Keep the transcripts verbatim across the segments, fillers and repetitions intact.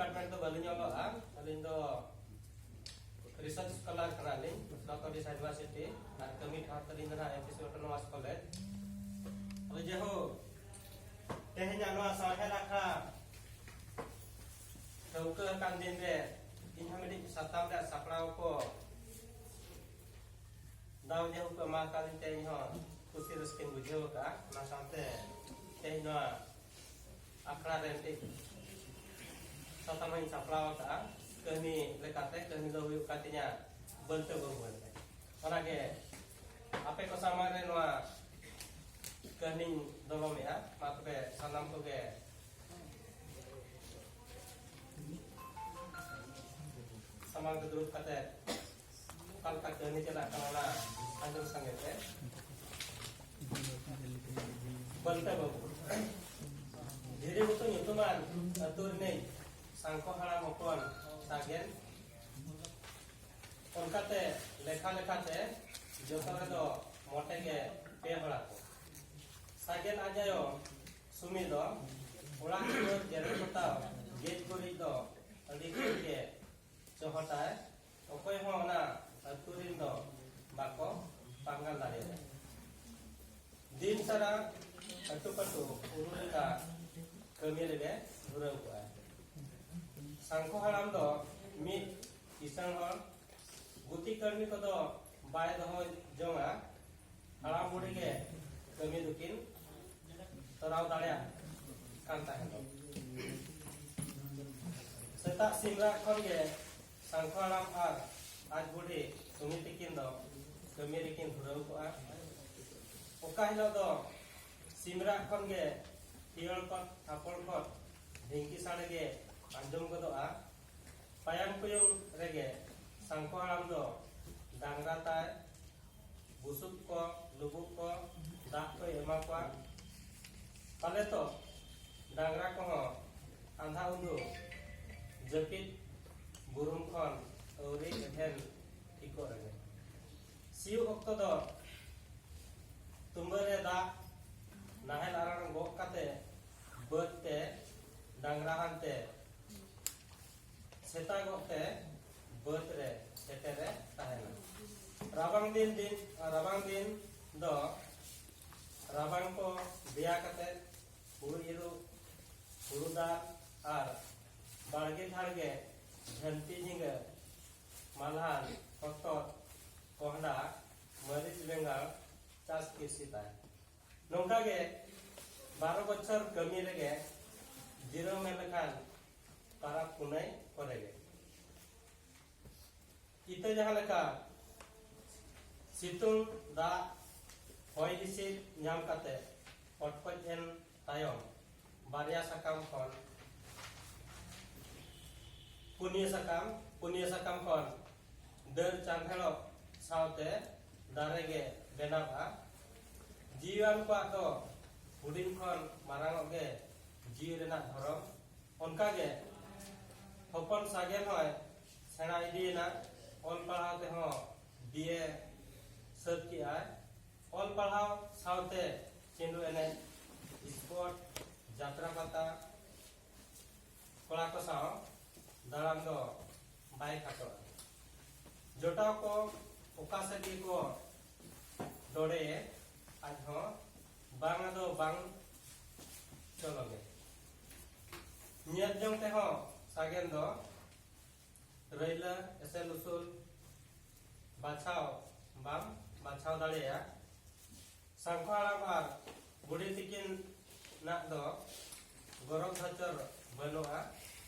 Department ᱫᱚ ᱵᱟᱹᱞᱤᱧ ᱚᱞᱚᱜᱼᱟ, ᱟᱹᱞᱤᱧ ᱫᱚ ᱨᱤᱥᱟᱨᱪ ᱥᱠᱚᱞᱟᱨ ᱠᱟᱱᱟᱞᱤᱧ, ᱰᱚᱠᱴᱚᱨ ᱰᱤᱥ ᱟᱹᱫᱤᱵᱟᱹᱥᱤ ᱴᱤ, ᱟᱨ ᱠᱟᱹᱢᱤ ᱴᱷᱟᱶ ᱛᱟᱹᱞᱤᱧ ᱫᱚ ᱱᱟᱦᱟᱜ M P C autonomous college. ᱟᱫᱚ ᱡᱟᱭᱦᱳᱠ, ᱛᱮᱦᱮᱧᱟᱜ ᱱᱚᱣᱟ ᱥᱟᱶᱦᱮᱫ ᱟᱠᱷᱲᱟ ᱴᱷᱟᱹᱣᱠᱟᱹ ᱟᱠᱟᱱ ᱫᱤᱱ ᱨᱮ ᱤᱧ ᱦᱚᱸ ᱢᱤᱫᱴᱤᱡ ᱥᱟᱛᱟᱢ ᱨᱮᱭᱟᱜ ᱥᱟᱯᱲᱟᱣ ᱠᱚ ᱫᱟᱣ ᱡᱟᱭᱦᱳᱠ ᱠᱚ ᱮᱢᱟ ᱟᱠᱟᱫᱤᱧ ᱛᱮ ᱤᱧ ᱦᱚᱸ ᱠᱩᱥᱤ ᱨᱟᱹᱥᱠᱟᱹᱧ ᱵᱩᱡᱷᱟᱹᱣ ᱟᱠᱟᱫᱼᱟ᱾ ᱚᱱᱟ ᱥᱟᱶᱛᱮ ᱛᱮᱦᱮᱧ ᱱᱚᱣᱟ ᱟᱠᱷᱲᱟ ᱨᱮ ᱢᱤᱫᱴᱤᱡ ᱥᱟᱛᱟᱢ ᱦᱚᱸᱧ ᱥᱟᱯᱲᱟᱣ ᱟᱠᱟᱫᱼᱟ᱾ ᱠᱟᱹᱦᱱᱤ ᱞᱮᱠᱟᱛᱮ ᱠᱟᱹᱦᱱᱤ ᱫᱚ ᱦᱩᱭᱩᱜ ᱠᱟᱱ ᱛᱤᱧᱟ ᱵᱟᱹᱞᱴᱟᱹ ᱵᱟᱹᱵᱩ ᱮᱱᱛᱮ᱾ ᱚᱱᱟᱜᱮ ᱟᱯᱮ ᱠᱚ ᱥᱟᱢᱟᱝ ᱨᱮ ᱱᱚᱣᱟ ᱠᱟᱹᱦᱱᱤᱧ ᱫᱚᱞᱚᱢᱮᱜᱼᱟ᱾ ᱢᱟ ᱛᱚᱵᱮ ᱥᱟᱱᱟᱢ ᱠᱚᱜᱮ ᱥᱟᱢᱟᱝ ᱨᱮ ᱫᱩᱲᱩᱵ ᱠᱟᱛᱮ ᱚᱠᱟ ᱞᱮᱠᱟ ᱠᱟᱹᱦᱱᱤ ᱪᱟᱞᱟᱜ ᱠᱟᱱᱟ ᱚᱱᱟ ᱟᱸᱡᱚᱢ ᱥᱟᱸᱜᱮ ᱯᱮ᱾ ᱵᱟᱹᱞᱴᱟᱹ ᱵᱟᱹᱵᱩ᱾ ᱫᱷᱤᱨᱤ ᱜᱷᱩᱴᱩ ᱧᱩᱛᱩᱢᱟᱱ ᱟᱹᱛᱩ ᱨᱤᱱᱤᱡ ᱥᱟᱝᱠᱷᱚ ᱦᱟᱲᱟᱢ ᱦᱚᱯᱚᱱ ᱥᱟᱜᱮᱱ᱾ ᱚᱱᱠᱟᱛᱮ ᱞᱮᱠᱷᱟ ᱞᱮᱠᱷᱟᱛᱮ ᱡᱚᱛᱚ ᱨᱮᱫᱚ ᱢᱚᱴᱮ ᱜᱮ ᱯᱮ ᱦᱚᱲ ᱟᱠᱚ᱾ ᱥᱟᱜᱮᱱ ᱟᱡ ᱟᱭᱳ ᱥᱩᱢᱤ ᱫᱚ ᱚᱲᱟᱜ ᱫᱩᱣᱟᱹᱨ ᱡᱮᱨᱮᱲ ᱯᱚᱛᱟᱣ ᱜᱮᱡ ᱜᱩᱨᱤᱡ ᱫᱚ ᱟᱹᱰᱤ ᱡᱳᱨ ᱜᱮ ᱪᱚᱦᱚᱴᱟᱭ᱾ ᱚᱠᱚᱭ ᱦᱚᱸ ᱚᱱᱟ ᱟᱹᱛᱩ ᱨᱤᱱ ᱫᱚ ᱵᱟᱠᱚ ᱯᱟᱸᱜᱟᱞ ᱫᱟᱲᱮᱭᱟᱭᱟ᱾ ᱫᱤᱱ ᱥᱟᱨᱟ ᱟᱹᱴᱩ ᱯᱟᱹᱴᱩ ᱩᱨᱩ ᱞᱮᱠᱟ ᱠᱟᱹᱢᱤ ᱨᱮᱜᱮ ᱫᱷᱩᱨᱟᱹᱣ ᱠᱚᱜᱼᱟᱭ᱾ ᱥᱟᱝᱠᱷᱚ ᱦᱟᱲᱟᱢ ᱫᱚ ᱢᱤᱫ ᱠᱤᱥᱟᱹᱬ ᱦᱚᱲ, ᱜᱩᱛᱤ ᱠᱟᱹᱲᱢᱤ ᱠᱚᱫᱚ ᱵᱟᱭ ᱫᱚᱦᱚ ᱡᱚᱝᱟ᱾ ᱦᱟᱲᱟᱢ ᱵᱩᱲᱦᱤ ᱜᱮ ᱠᱟᱹᱢᱤ ᱫᱚᱠᱤᱱ ᱛᱚᱨᱟᱣ ᱫᱟᱲᱮᱭᱟᱜ ᱠᱟᱱ ᱛᱟᱦᱮᱸ ᱫᱚ᱾ ᱥᱮᱛᱟᱜ ᱥᱤᱢ ᱨᱟᱜ ᱠᱷᱚᱱ ᱜᱮ ᱥᱟᱝᱠᱷᱚ ᱦᱟᱲᱟᱢ ᱟᱨ ᱟᱡ ᱵᱩᱰᱷᱤ ᱥᱩᱢᱤ ᱛᱤᱠᱤᱱ ᱫᱚ ᱠᱟᱹᱢᱤ ᱨᱮᱠᱤᱱ ᱫᱷᱩᱨᱟᱹᱣ ᱠᱚᱜᱼᱟ᱾ ᱚᱠᱟ ᱦᱤᱞᱳᱜ ᱫᱚ ᱥᱤᱢ ᱨᱟᱜ ᱠᱷᱚᱱ ᱜᱮ ᱯᱤᱭᱚᱲ ᱠᱚ ᱛᱷᱟᱯᱚᱲ ᱠᱚ ᱰᱷᱤᱝᱠᱤ ᱥᱟᱰᱮ ᱜᱮ ᱟᱸᱡᱚᱢ ᱜᱚᱫᱚᱜᱼᱟ᱾ ᱯᱟᱭᱟᱝ ᱯᱩᱭᱩᱝ ᱨᱮᱜᱮ ᱥᱟᱝᱠᱷᱚ ᱦᱟᱲᱟᱢ ᱫᱚ ᱰᱟᱝᱨᱟ ᱛᱟᱭ ᱵᱩᱥᱩᱵ ᱠᱚ, ᱞᱩᱵᱩᱜ ᱠᱚ, ᱫᱟᱜ ᱠᱚᱭ ᱮᱢᱟ ᱠᱚᱣᱟ᱾ ᱯᱟᱞᱮ ᱛᱚ ᱰᱟᱝᱨᱟ ᱠᱚᱦᱚᱸ ᱟᱸᱫᱷᱟ ᱩᱸᱫᱷᱩ ᱡᱟᱹᱯᱤᱫ ᱵᱩᱨᱩᱢ ᱠᱷᱚᱱ ᱟᱹᱣᱨᱤ ᱮᱵᱷᱮᱱ ᱴᱷᱤᱠᱚᱜ ᱨᱮᱜᱮ᱾ ᱥᱤᱭᱳᱜ ᱚᱠᱛᱚ ᱫᱚ ᱛᱩᱢᱵᱟᱹ ᱨᱮ ᱫᱟᱜ, ᱱᱟᱦᱮᱞ ᱟᱨᱟᱲ ᱜᱚᱜ ᱠᱟᱛᱮ ᱵᱟᱹᱫᱽ ᱛᱮ ᱰᱟᱝᱨᱟ ᱦᱟᱱᱛᱮ ᱥᱮᱛᱟᱜᱚᱜ ᱛᱮ ᱵᱟᱹᱫᱽ ᱨᱮ ᱥᱮᱴᱮᱨᱮ ᱛᱟᱦᱮᱱᱟ᱾ ᱨᱟᱵᱟᱝ ᱫᱤᱱ ᱫᱤᱱ ᱨᱟᱵᱟᱝ ᱫᱤᱱ ᱫᱚ ᱨᱟᱵᱟᱝ ᱠᱚ ᱫᱮᱭᱟ ᱠᱟᱛᱮ ᱦᱩᱲᱩ ᱤᱨᱚᱜ, ᱦᱩᱲᱩ ᱫᱟᱞ ᱟᱨ ᱵᱟᱲᱜᱮ ᱡᱷᱟᱲᱜᱮ ᱡᱷᱟᱹᱱᱴᱤ ᱡᱷᱤᱸᱜᱟᱹ, ᱢᱟᱞᱦᱟᱱ, ᱦᱚᱛᱚᱫ, ᱠᱚᱸᱦᱰᱟ, ᱢᱟᱹᱨᱤᱪ, ᱵᱮᱸᱜᱟᱲ ᱪᱟᱥ ᱠᱤᱥᱤ ᱛᱟᱭ᱾ ᱱᱚᱝᱠᱟ ᱜᱮ ᱵᱟᱨᱚ ᱵᱚᱪᱷᱚᱨ ᱠᱟᱹᱢᱤ ᱨᱮᱜᱮ ᱡᱤᱨᱟᱹᱣ ᱢᱮᱱ ᱞᱮᱠᱷᱟᱱ ᱯᱟᱨᱟᱵᱽ ᱯᱩᱱᱟᱹᱭ ᱠᱚᱨᱮ ᱜᱮ᱾ ᱤᱛᱟᱹ ᱡᱟᱦᱟᱸ ᱞᱮᱠᱟ ᱥᱤᱛᱩᱝ, ᱫᱟᱜ, ᱦᱚᱭ ᱦᱤᱸᱥᱤᱫ ᱧᱟᱢ ᱠᱟᱛᱮ ᱯᱚᱴᱠᱚᱡ ᱮᱱ ᱛᱟᱭᱚᱢ ᱵᱟᱨᱭᱟ ᱥᱟᱠᱟᱢ ᱠᱷᱚᱱ ᱯᱩᱱᱭᱟᱹ ᱥᱟᱠᱟᱢ, ᱯᱩᱱᱭᱟᱹ ᱥᱟᱠᱟᱢ ᱠᱷᱚᱱ ᱰᱟᱹᱨ ᱪᱟᱱᱦᱮᱲᱚᱜ ᱥᱟᱶᱛᱮ ᱫᱟᱨᱮ ᱜᱮ ᱵᱮᱱᱟᱣᱜᱼᱟ᱾ ᱡᱤᱣᱤᱣᱟᱱ ᱠᱚᱣᱟᱜ ᱫᱚ ᱦᱩᱰᱤᱧ ᱠᱷᱚᱱ ᱢᱟᱨᱟᱝᱚᱜ ᱜᱮ ᱡᱤᱣᱤ ᱨᱮᱱᱟᱜ ᱫᱷᱚᱨᱚᱢ᱾ ᱚᱱᱠᱟᱜᱮ ᱦᱚᱯᱚᱱ ᱥᱟᱜᱮᱱ ᱦᱚᱸᱭ ᱥᱮᱬᱟ ᱤᱫᱤᱭᱮᱱᱟ᱾ ᱚᱞ ᱯᱟᱲᱦᱟᱣ ᱛᱮᱦᱚᱸ ᱵᱤ ᱮ ᱥᱟᱹᱛ ᱠᱮᱜᱼᱟᱭ᱾ ᱚᱞ ᱯᱟᱲᱦᱟᱣ ᱥᱟᱶᱛᱮ ᱪᱷᱤᱸᱰᱩ ᱮᱱᱮᱡ, ᱥᱯᱳᱨᱴ, ᱡᱟᱛᱨᱟ ᱯᱟᱛᱟ, ᱠᱚᱲᱟ ᱠᱚ ᱥᱟᱶ ᱫᱟᱬᱟᱱ ᱫᱚ ᱵᱟᱭ ᱠᱷᱟᱴᱚᱜᱼᱟ᱾ ᱡᱚᱴᱟᱣ ᱠᱚ ᱚᱠᱟ ᱥᱮᱫ ᱜᱮᱠᱚ ᱫᱚᱲᱮᱭᱮ, ᱟᱡ ᱦᱚᱸ ᱵᱟᱝ ᱟᱫᱚ ᱵᱟᱝ ᱪᱚᱞᱚᱜᱮ᱾ ᱧᱮᱞ ᱡᱚᱝ ᱛᱮᱦᱚᱸ ᱥᱟᱜᱮᱱ ᱫᱚ ᱨᱟᱹᱭᱞᱟᱹ ᱮᱥᱮᱞ ᱩᱥᱩᱞ ᱵᱟᱪᱷᱟᱣ ᱵᱟᱢ ᱵᱟᱪᱷᱟᱣ ᱫᱟᱲᱮᱭᱟᱜᱼᱟ᱾ ᱥᱟᱝᱠᱷᱚ ᱦᱟᱲᱟᱢ ᱟᱨ ᱵᱩᱰᱷᱤ ᱛᱤᱠᱤᱱᱟᱜ ᱫᱚ ᱜᱚᱨᱚᱵ ᱫᱷᱚᱪᱚᱨ ᱵᱟᱹᱱᱩᱜᱼᱟ᱾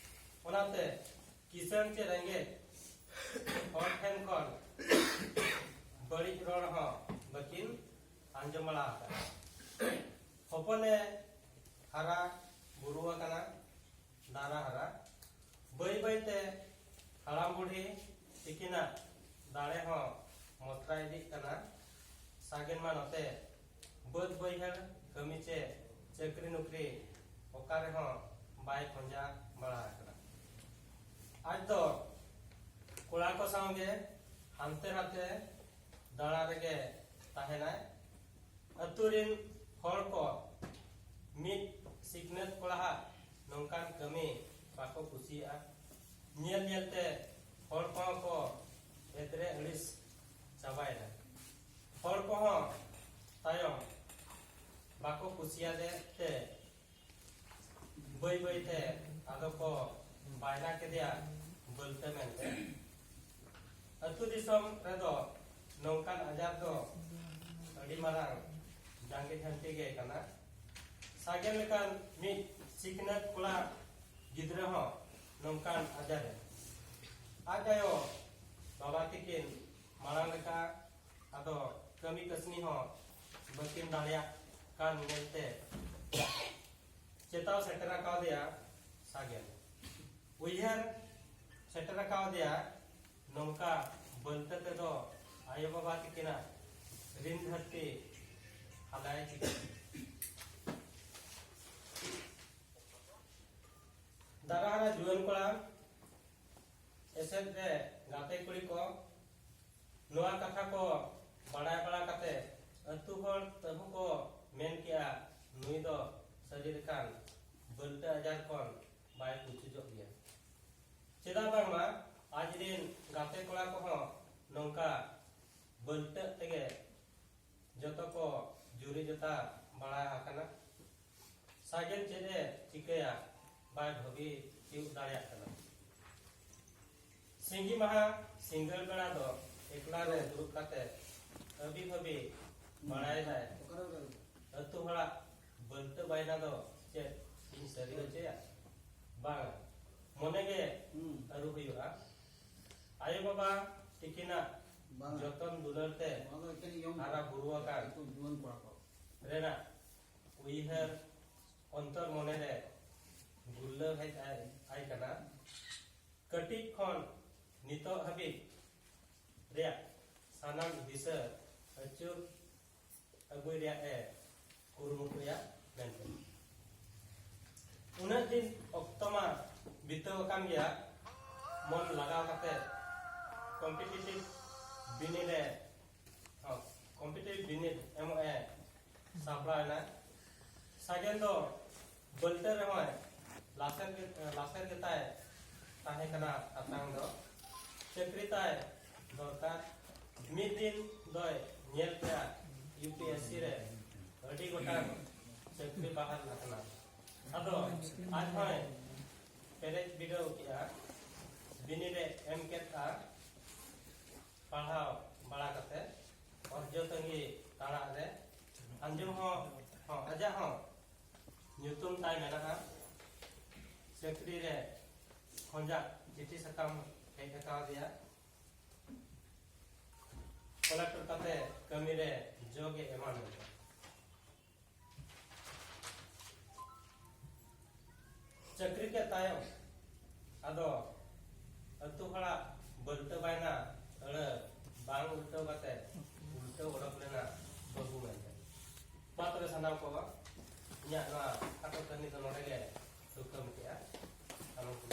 ᱚᱱᱟᱛᱮ ᱠᱤᱥᱟᱹᱬ ᱪᱮ ᱨᱮᱸᱜᱮᱡ ᱦᱚᱲ ᱴᱷᱮᱱ ᱠᱷᱚᱱ ᱵᱟᱹᱲᱤᱡ ᱨᱚᱲ ᱦᱚᱸ ᱵᱟᱹᱠᱤᱱ ᱟᱸᱡᱚᱢ ᱵᱟᱲᱟ ᱟᱠᱟᱫᱟ᱾ ᱦᱚᱯᱚᱱᱮ ᱦᱟᱨᱟ ᱵᱩᱨᱩ ᱟᱠᱟᱱᱟ, ᱫᱟᱨᱟ ᱦᱟᱨᱟ᱾ ᱵᱟᱹᱭ ᱵᱟᱹᱭ ᱛᱮ ᱦᱟᱲᱟᱢ ᱵᱩᱰᱷᱤ ᱛᱤᱠᱤᱱᱟᱜ ᱫᱟᱲᱮ ᱦᱚᱸ ᱢᱚᱴᱨᱟ ᱤᱫᱤᱜ ᱠᱟᱱᱟ᱾ ᱥᱟᱜᱮᱱ ᱢᱟ ᱱᱚᱛᱮ ᱵᱟᱹᱫᱽ ᱵᱟᱹᱭᱦᱟᱹᱲ ᱠᱟᱹᱢᱤ ᱪᱮ ᱪᱟᱹᱠᱨᱤ ᱱᱚᱠᱨᱤ ᱚᱠᱟ ᱨᱮᱦᱚᱸ ᱵᱟᱭ ᱠᱷᱚᱸᱡᱟ ᱵᱟᱲᱟ ᱟᱠᱟᱱᱟ᱾ ᱟᱡ ᱫᱚ ᱠᱚᱲᱟ ᱠᱚ ᱥᱟᱶ ᱜᱮ ᱦᱟᱱᱛᱮ ᱱᱟᱛᱮ ᱫᱟᱬᱟ ᱨᱮᱜᱮ ᱛᱟᱦᱮᱱᱟᱭ᱾ ᱟᱹᱛᱩ ᱨᱤᱱ ᱦᱚᱲ ᱠᱚ ᱢᱤᱫ ᱥᱤᱠᱷᱱᱟᱹᱛ ᱠᱚᱲᱟᱣᱟᱜ ᱱᱚᱝᱠᱟᱱ ᱠᱟᱹᱢᱤ ᱵᱟᱠᱚ ᱠᱩᱥᱤᱭᱟᱜᱼᱟ᱾ ᱧᱮᱞ ᱧᱮᱞᱛᱮ ᱦᱚᱲ ᱠᱚᱦᱚᱸ ᱠᱚ ᱮᱫᱽᱨᱮ ᱟᱹᱲᱤᱥ ᱪᱟᱵᱟᱭᱮᱱᱟ᱾ ᱦᱚᱲ ᱠᱚᱦᱚᱸ ᱛᱟᱭᱚᱢ ᱵᱟᱠᱚ ᱠᱩᱥᱤᱭᱟᱫᱮ ᱛᱮ ᱵᱟᱹᱭ ᱵᱟᱹᱭᱛᱮ ᱟᱫᱚ ᱠᱚ ᱵᱟᱭᱱᱟ ᱠᱮᱫᱮᱭᱟ ᱵᱟᱹᱞᱴᱟᱹ ᱢᱮᱱᱛᱮ᱾ ᱟᱹᱛᱩ ᱫᱤᱥᱚᱢ ᱨᱮᱫᱚ ᱱᱚᱝᱠᱟᱱ ᱟᱡᱟᱨ ᱫᱚ ᱟᱹᱰᱤ ᱢᱟᱨᱟᱝ ᱡᱟᱸᱜᱮ ᱡᱷᱟᱹᱱᱴᱤ ᱜᱮ ᱠᱟᱱᱟ᱾ ᱥᱟᱜᱮᱱ ᱞᱮᱠᱟᱱ ᱢᱤᱫ ᱥᱤᱠᱷᱱᱟᱹᱛ ᱠᱚᱲᱟ ᱜᱤᱫᱽᱨᱟᱹ ᱦᱚᱸ ᱱᱚᱝᱠᱟᱱ ᱟᱡᱟᱨ ᱨᱮ ᱟᱡ ᱟᱭᱳ ᱵᱟᱵᱟ ᱛᱤᱠᱤᱱ ᱢᱟᱲᱟᱝ ᱞᱮᱠᱟ ᱟᱫᱚ ᱠᱟᱹᱢᱤ ᱠᱟᱹᱥᱱᱤ ᱦᱚᱸ ᱵᱟᱹᱠᱤᱱ ᱫᱟᱲᱮᱭᱟᱜ ᱠᱟᱱ ᱧᱮᱞᱛᱮ ᱪᱮᱛᱟᱣ ᱥᱮᱴᱮᱨ ᱟᱠᱟᱣᱫᱮᱭᱟ ᱥᱟᱜᱮᱱ᱾ ᱩᱭᱦᱟᱹᱨ ᱥᱮᱴᱮᱨ ᱟᱠᱟᱣᱫᱮᱭᱟ ᱱᱚᱝᱠᱟ ᱵᱟᱹᱞᱴᱟᱹ ᱛᱮᱫᱚ ᱟᱭᱳ ᱵᱟᱵᱟ ᱛᱤᱠᱤᱱᱟᱜ ᱨᱤᱱ ᱫᱷᱟᱹᱨᱛᱤ ᱦᱟᱞᱟᱭ ᱪᱤᱠᱟᱹ᱾ ᱫᱟᱨᱟ ᱦᱟᱨᱟ ᱡᱩᱣᱟᱹᱱ ᱠᱚᱲᱟ ᱮᱥᱮᱫ ᱨᱮ ᱜᱟᱛᱮ ᱠᱩᱲᱤ ᱠᱚ ᱱᱚᱣᱟ ᱠᱟᱛᱷᱟ ᱠᱚ ᱵᱟᱲᱟᱭ ᱵᱟᱲᱟ ᱠᱟᱛᱮ ᱟᱹᱛᱩ ᱦᱚᱲ ᱛᱟᱹᱦᱩ ᱠᱚ ᱢᱮᱱ ᱠᱮᱜᱼᱟ, ᱱᱩᱭ ᱫᱚ ᱥᱟᱹᱨᱤ ᱞᱮᱠᱟᱱ ᱵᱟᱹᱞᱴᱟᱹ ᱟᱡᱟᱨ ᱠᱷᱚᱱ ᱵᱟᱭ ᱯᱩᱪᱩᱡᱚᱜ ᱜᱮᱭᱟ᱾ ᱪᱮᱫᱟᱜ ᱵᱟᱝᱢᱟ ᱟᱡ ᱨᱤᱱ ᱜᱟᱛᱮ ᱠᱚᱲᱟ ᱠᱚᱦᱚᱸ ᱱᱚᱝᱠᱟ ᱵᱟᱹᱞᱴᱟᱹᱜ ᱛᱮᱜᱮ ᱡᱚᱛᱚ ᱠᱚ ᱡᱩᱨᱤ ᱡᱚᱛᱟ ᱵᱟᱲᱟ ᱟᱠᱟᱱᱟ᱾ ᱥᱟᱜᱮᱱ ᱪᱮᱫ ᱮ ᱪᱤᱠᱟᱹᱭᱟ, ᱵᱟᱭ ᱵᱷᱟᱹᱵᱤ ᱛᱤᱭᱳᱜ ᱫᱟᱲᱮᱭᱟᱜ ᱠᱟᱱᱟ᱾ ᱥᱤᱸᱜᱤ ᱢᱟᱦᱟ ᱥᱤᱸᱜᱟᱹᱲ ᱵᱮᱲᱟ ᱫᱚ ᱮᱠᱞᱟ ᱨᱮ ᱫᱩᱲᱩᱵ ᱠᱟᱛᱮ ᱟᱹᱵᱤ ᱵᱷᱟᱹᱵᱤ ᱵᱟᱲᱟᱭᱮᱫᱟᱭ, ᱟᱹᱛᱩ ᱦᱚᱲᱟᱜ ᱵᱟᱹᱞᱴᱟᱹ ᱵᱟᱭᱱᱟ ᱫᱚ ᱪᱮᱫ ᱤᱧ ᱥᱟᱹᱨᱤ ᱦᱚᱪᱚᱭᱟ? ᱵᱟᱝ, ᱢᱚᱱᱮ ᱜᱮ ᱟᱹᱨᱩ ᱦᱩᱭᱩᱜᱼᱟ᱾ ᱟᱭᱳ ᱵᱟᱵᱟ ᱛᱤᱠᱤᱱᱟᱜ ᱵᱟᱝ᱾ ᱡᱚᱛᱚᱱ ᱫᱩᱞᱟᱹᱲ ᱛᱮ ᱱᱚᱣᱟ ᱫᱚ ᱮᱠᱮᱱ ᱤᱭᱚᱝ ᱦᱟᱨᱟ ᱵᱩᱨᱩ ᱟᱠᱟᱱ ᱩᱱᱠᱩ ᱡᱩᱣᱟᱹᱱ ᱠᱚᱲᱟ ᱠᱚ᱾ ᱨᱮᱱᱟᱜ ᱩᱭᱦᱟᱹᱨ ᱚᱱᱛᱚᱨ ᱢᱚᱱᱮ ᱨᱮ ᱜᱩᱨᱞᱟᱹᱣ ᱦᱮᱡ ᱟᱭ, ᱟᱭ ᱠᱟᱱᱟ᱾ ᱠᱟᱹᱴᱤᱡ ᱠᱷᱚᱱ ᱱᱤᱛᱚᱜ ᱦᱟᱹᱵᱤᱡ ᱨᱮᱭᱟᱜ ᱥᱟᱱᱟᱢ ᱫᱤᱥᱟᱹ ᱟᱹᱪᱩᱨ ᱟᱹᱜᱩᱭ ᱨᱮᱭᱟᱜ ᱮ ᱠᱩᱨᱩᱢᱩᱴᱩᱭᱟ ᱢᱮᱱᱛᱮ᱾ ᱩᱱᱟᱹᱜ ᱫᱤᱱ ᱚᱠᱛᱚ ᱢᱟ ᱵᱤᱛᱟᱹᱣ ᱟᱠᱟᱱ ᱜᱮᱭᱟ, ᱢᱚᱱ ᱞᱟᱜᱟᱣ ᱠᱟᱛᱮ ᱠᱚᱢᱯᱤᱴᱤᱴᱤᱵᱷ ᱵᱤᱱᱤᱰ ᱮ, ᱦᱚᱸ, ᱠᱚᱢᱯᱤᱴᱤᱴᱤᱵᱷ ᱵᱤᱱᱤᱰ ᱮᱢᱚᱜ ᱮ ᱥᱟᱯᱲᱟᱣ ᱮᱱᱟ᱾ ᱥᱟᱜᱮᱱ ᱫᱚ ᱵᱟᱹᱞᱴᱟᱹ ᱨᱮᱦᱚᱸᱭ ᱞᱟᱥᱮᱨ ᱜᱮ, ᱞᱟᱥᱮᱨ ᱜᱮᱛᱟᱭ ᱛᱟᱦᱮᱸ ᱠᱟᱱᱟ ᱟᱛᱟᱝ ᱫᱚ᱾ ᱪᱟᱹᱠᱨᱤ ᱛᱟᱭ ᱫᱚᱨᱠᱟᱨ᱾ ᱢᱤᱫ ᱫᱤᱱ ᱫᱚᱭ ᱧᱮᱞ ᱠᱮᱫᱟ ᱤᱭᱩ ᱯᱤ ᱮᱥ ᱥᱤ ᱨᱮ ᱟᱹᱰᱤ ᱜᱚᱴᱟᱝ ᱪᱟᱹᱠᱨᱤ ᱵᱟᱦᱟᱞ ᱟᱠᱟᱱᱟ᱾ ᱟᱫᱚ ᱟᱡ ᱦᱚᱸᱭ ᱯᱮᱨᱮᱡ ᱵᱤᱰᱟᱹᱣ ᱠᱮᱫᱼᱟ, ᱵᱤᱱᱤᱰ ᱮ ᱮᱢ ᱠᱮᱫᱼᱟ᱾ ᱯᱟᱲᱦᱟᱣ ᱵᱟᱲᱟ ᱠᱟᱛᱮ ᱚᱨᱡᱚ ᱛᱟᱺᱜᱤ ᱛᱟᱲᱟᱜ ᱨᱮ ᱟᱸᱡᱚᱢ ᱦᱚᱸ, ᱦᱚᱸ, ᱟᱡᱟᱜ ᱦᱚᱸ ᱧᱩᱛᱩᱢ ᱛᱟᱭ ᱢᱮᱱᱟᱜᱼᱟ᱾ ᱪᱟᱹᱠᱨᱤ ᱨᱮ ᱠᱷᱚᱸᱡᱟᱜ ᱪᱤᱴᱷᱤ ᱥᱟᱠᱟᱢ ᱦᱮᱡ ᱟᱠᱟᱣᱟᱫᱮᱭᱟ᱾ ᱠᱚᱞᱮᱠᱴᱚᱨ ᱠᱟᱛᱮ ᱠᱟᱹᱢᱤ ᱨᱮ ᱡᱳᱜ ᱮ ᱮᱢᱟ ᱢᱮᱱᱛᱮ᱾ ᱪᱟᱹᱠᱨᱤ ᱠᱮᱫ ᱛᱟᱭᱚᱢ ᱟᱫᱚ ᱟᱹᱛᱩ ᱦᱚᱲᱟᱜ ᱵᱟᱹᱞᱴᱟᱹ ᱵᱟᱭᱱᱟ ᱟᱹᱲᱟᱹ ᱵᱟᱝ ᱩᱞᱴᱟᱹᱣ ᱠᱟᱛᱮ ᱩᱞᱴᱟᱹᱣ ᱚᱰᱚᱠ ᱞᱮᱱᱟ ᱵᱟᱹᱦᱩ ᱢᱮᱱᱛᱮ᱾ ᱢᱟ ᱛᱚᱵᱮ ᱥᱟᱱᱟᱢ ᱠᱚ, ᱤᱧᱟᱹᱜ ᱱᱚᱣᱟ ᱠᱷᱟᱴᱚ ᱠᱟᱹᱦᱱᱤ ᱫᱚ ᱱᱚᱰᱮ ᱜᱮ ᱛᱷᱩᱠᱟᱹᱢ ᱠᱮᱜᱼᱟ᱾ ᱥᱟᱱᱟᱢ ᱠᱚ